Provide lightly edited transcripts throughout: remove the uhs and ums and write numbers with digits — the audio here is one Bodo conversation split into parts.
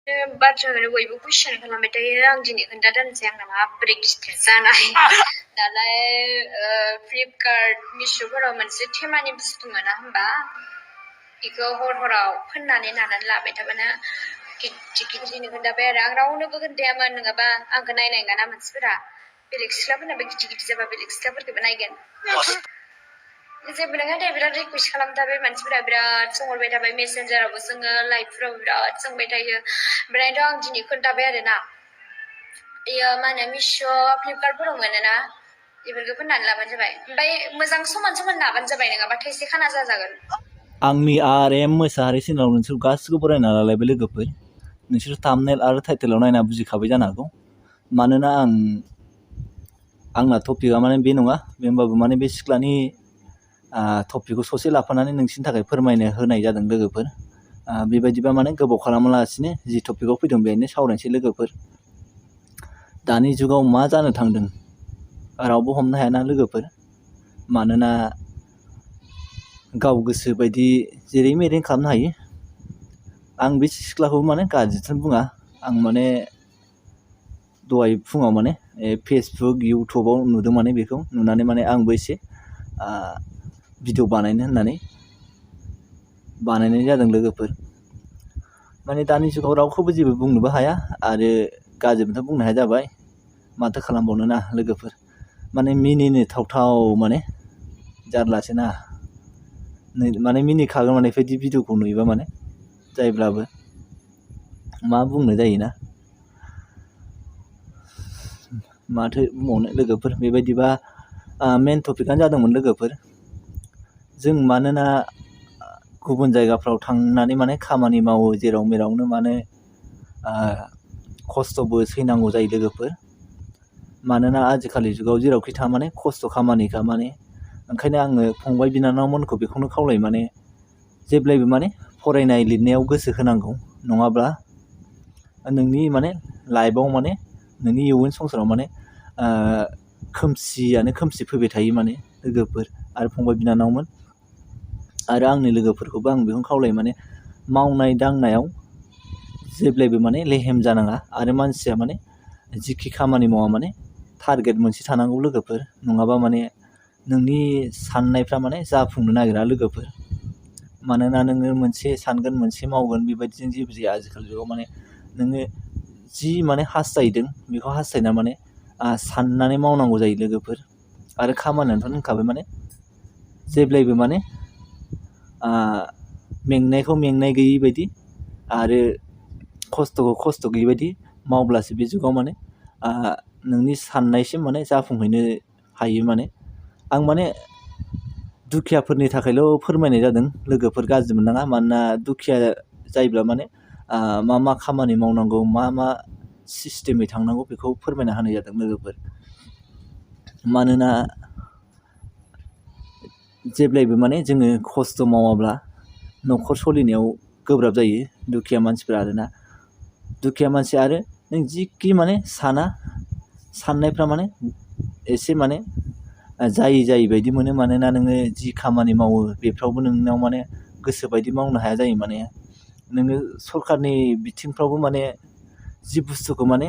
बाथ्राखौनो बयबो कुइसन खालामबाय थायो आं दिनै खोन्थादोनसै आंना माबोरै गिदिर जानाय दालाय फ्लिपकार्ट मिश'फोराव मोनसे थेमानि बुस्थु मोना होमबा बेखौ हराव फोननानै नानानै लाबाय थाबानो गिदिर गिदिरनो खोन्थाबाय आरो आं रावनोबो खोन्थायामोन नङाबा आंखौ नायनाय नङाना मानसिफोरा बेलेग सिख्लाफोरनाबो गिदिर गिदिर जाबा बेलेग सिख्लाफोरखौबो नायगोन जेबो नङा दे बिराद रिकुवेस्ट खालामथाबाय मानसिफोरा बिराद सोंहरबाय थाबाय मेसेन्जारावबो सोङो लाइभफोरावबो बिराद सोंबाय थायो ओमफ्रायथ' आं दिनै खोन्थाबाय आरोना बेयो मा होनो मिश' फ्लिपकार्टफोराव मोनोना बेफोरखौ फोननानै लाबानो जाबाय ओमफ्राय मोजां समान समान नाबानो जाबाय नङाबा थाइसे खाना जाजागोन आंनि मोसाहारी चेनेलाव नोंसोर गासिखौबो फरायना लालायबाय लोगोफोर नोंसोर थाम्बनेल आरो टाइटेलाव नायना बुजिखाबाय जानो हागौ मानोना आंना टपिकआ माने बे नङा होमबाबो माने बे सिख्लानि टपिकखौ ससे लाफानानै नोंसिनि थाखाय फोरमायनो होनाय जादों लोगोफोर बेबायदिबा माने गोबाव खालामालासिनो जि टपिकआव फैदों बेनो सावरायनोसै लोगोफोर दानि जुगाव मा जानो थांदों रावबो हमनो हायाना लोगोफोर मानोना गाव गोसो बायदि जेरै मेरै खालामनो हायो आं बे सिख्लाखौ माने गाज्रिथ' बुङा आं माने दहाय फुङाव माने फेसबुक इउटुबाव नुदों माने बेखौ नुनानै माने आंबो एसे भिडिअ बानायनो होननानै बानायनाय जादों लोगोफोर माने दानि जुगाव रावखौबो जेबो बुंनोबो हाया आरो गाज्रिबोथ' बुंनो हाया जाबाय माथो खालामबावनो ना लोगोफोर माने मिनिनो थावथाव माने जारलासो ना माने मिनिखागोन माने बेबायदि भिडिअखौ नुयोबा माने जायब्लाबो मा बुंनो जायोना माथो बुंबावनो लोगोफोर बेबायदिबा मेन टपिकआनो जादोंमोन लोगोफोर जों मानोना गुबुन जायगाफ्राव थांनानै माने खामानि मावो जेराव मेरावनो माने खस्थ'बो सैनांगौ जायो लोगोफोर मानोना आजिखालि जुगाव जेरावखि थाङा माने खस्थ' खामानिखा माने ओंखायनो आङो फंबाय बिनानावमोनखौ बेखौनो खावलायो माने जेब्लायबो माने फरायनाय लिरनायाव गोसो होनांगौ नङाब्ला नोंनि माने लाइफआव माने नोंनि इयुन संसाराव माने खोमसियानो खोमसि फैबाय थायो माने लोगोफोर आरो फंबाय बिनानावमोन आरो आंनि लोगोफोरखौबो आं बेखौनो खावलायो माने मावनाय दांनायाव जेब्लायबो माने लेहेम जानाङा आरो मानसिया माने जिखि खामानि मावा माने टारगेट मोनसे थानांगौ लोगोफोर नङाबा माने नोंनि साननायफ्रा माने जाफुंनो नागिरा लोगोफोर मानोना नोङो मोनसे सानगोन मोनसे मावगोन बेबायदिजों जेबो जाया आजिखालि जुगाव माने नोङो जि माने हास्थायदों बेखौ हास्थायना माने साननानै मावनांगौ जायो लोगोफोर आरो खामानियानोथ' होनखाबाय माने जेब्लायबो माने मेंनायखौ मेंनाय गैयै बायदि आरो खस्थ'खौ खस्थ' गैयै बायदि मावब्लासो बे जुगाव माने नोंनि साननायसिम माने जाफुंहैनो हायो माने आं माने दुखियाफोरनि थाखायल' फोरमायनाय जादों लोगोफोर गाज्रि मोननाङा मानोना दुखिया जायोब्ला माने मा खामानि मावनांगौ मा सिस्टेमै थांनांगौ बेखौ फोरमायना होनाय जादों लोगोफोर मानोना जेब्लायबो माने जोङो खस्थ' मावाब्ला न'खर सलिनायाव गोब्राब जायो दुखिया मानसिफ्रा आरोना दुखिया मानसि आरो नों जिखि माने साननायफ्रा माने एसे माने जायै बायदि मोनो मानोना नोङो जि खामानि मावो बेफ्रावबो नोंनाव माने गोसो बायदि मावनो हाया जायो माने नोङो सरखारनि बिथिंफ्रावबो माने जि बुस्थुखौ माने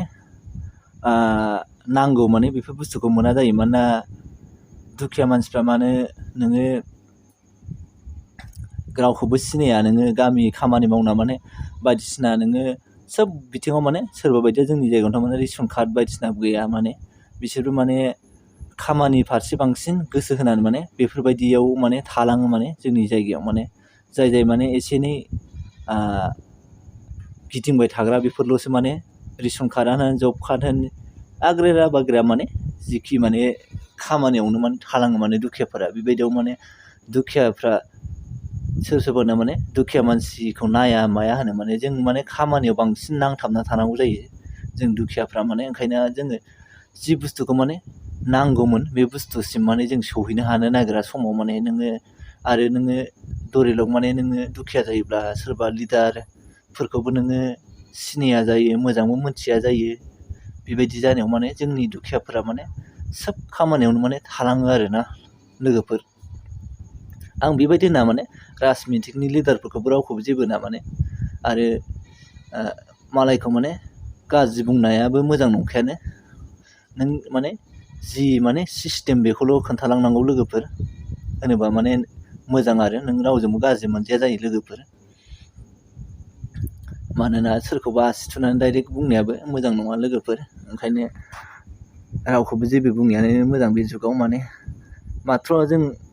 नांगौ माने बेफोर बुस्थुखौ मोना जायो मानोना दुखिया मानसिफ्रा मानो नोङो रावखौबो सिनाया नोङो गामि खामानि मावना माने बायदिसिना नोङो सोब बिथिङाव माने सोरबा बायदिया जोंनि जायगायावथ' माने रेसन कार्ड बायदिसिनाबो गैया माने बिसोरबो माने खामानि फारसे बांसिन गोसो होनानै माने बेफोरबायदियाव माने थालाङो माने जोंनि जायगायाव माने जाय माने एसे एनै गिदिंबाय थाग्रा बेफोरल'सो माने रेसन कार्डआनो होन जब कार्ड होन आग्राया बाग्राया माने जिखि माने खामानियावनो माने थालाङो माने दुखियाफोरा बेबायदियाव माने दुखियाफ्रा सोरबाना माने दुखिया मानसिखौ नाया माया होनो माने जों माने खामानियाव बांसिन नांथाबना थानांगौ जायो जों दुखियाफ्रा माने ओंखायनो जोङो जि बुस्थुखौ माने नांगौमोन बे बुस्थुसिम माने जों सौहैनो हानो नागिरा समाव माने नोङो दरिलग माने नोङो दुखिया जायोब्ला सोरबा लिडारफोरखौबो नोङो सिनाया जायो मोजांबो मोनथिया जायो बेबायदि जानायाव माने जोंनि दुखियाफोरा माने सोब खामानियावनो माने थालाङो आरोना लोगोफोर आं बेबायदि होनना माने राजनितिकनि लिडारफोरखौबो रावखौबो जेबो होना माने आरो मालायखौ माने गाज्रि बुंनायाबो मोजां नंखायानो। नों माने जि माने सिस्टेम बेखौल' खोन्थालांनांगौ लोगोफोर होनोबा माने मोजां आरो नों रावजोंबो गाज्रि मोनजाया जायो लोगोफोर। मानोना सोरखौबा आसि थुनानै डाइरेक्ट बुंनायाबो मोजां नङा लोगोफोर। ओंखायनो रावखौबो जेबो बुङियानो मोजां बे जुगाव माने। माथ्र'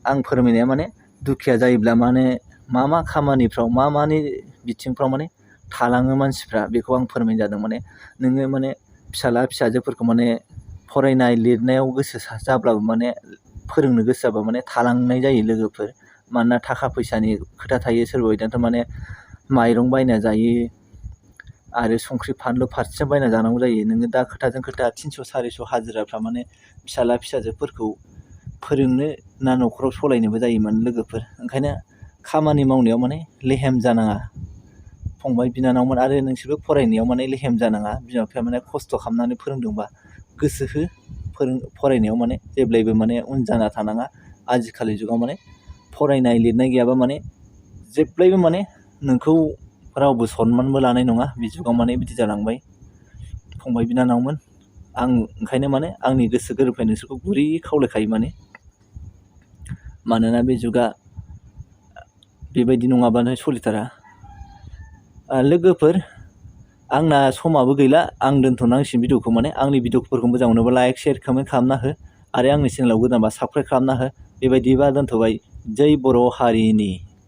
आं फोरमायनाया माने दुखिया जायोब्ला माने मा खामानिफ्राव मानि बिथिंफ्राव माने थालाङो मानसिफ्रा बेखौ आं फोरमायनाय जादों। माने नोङो माने फिसाला फिसाजोफोरखौ माने फरायनाय लिरनायाव गोसो जाब्लाबो माने फोरोंनो गोसो जाबा माने थालांनाय जायो लोगोफोर। मानोना थाखा फैसानि खोथा थायो। सोरबा बायदियाथ' माने माइरं बायना जायो आरो संख्रि फानलु फारसेथिं बायना जानांगौ जायो। नोङो दा खोथाजों खोथा 300 400 हाजिराफ्रा माने फिसाला फिसाजोफोरखौ फोरोंनो ना न'खराव सलायनोबो जायोमोन लोगोफोर। ओंखायनो खामानि मावनायाव माने लेहेम जानाङा फंबाय बिनानावमोन। आरो नोंसोरबो फरायनायाव माने लेहेम जानाङा। बिमा बिफाया माने खस्थ' खालामनानै फोरोंदोंबा गोसो हो। फरायनायाव माने जेब्लायबो माने उन जाना थानाङा। आजिखालि जुगाव माने फरायनाय लिरनाय गैयाबा माने जेब्लायबो माने नोंखौ रावबो सनमानबो लानाय नङा। बे जुगाव माने बिदि जालांबाय फंबाय बिनानावमोन। आं ओंखायनो माने आंनि गोसो गोरबोनिफ्राय नोंसोरखौ गुरै खावलायखायो मानोना बे जुगा बेबायदि नङाबानो सलिथारा। लोगोफोर आंना समाबो गैला। आं दोनथ'नांसिगोन भिडिअखौ। माने आंनि भिडिअफोरखौ मोजां मोनोबा लाइक शेयार कमेन्ट खालामना हो। आरो आंनि चेनेलाव गोदानबा साबस्क्राइब खालामना हो। बेबायदिबा दोनथ'बाय। जै बर' हारिनि।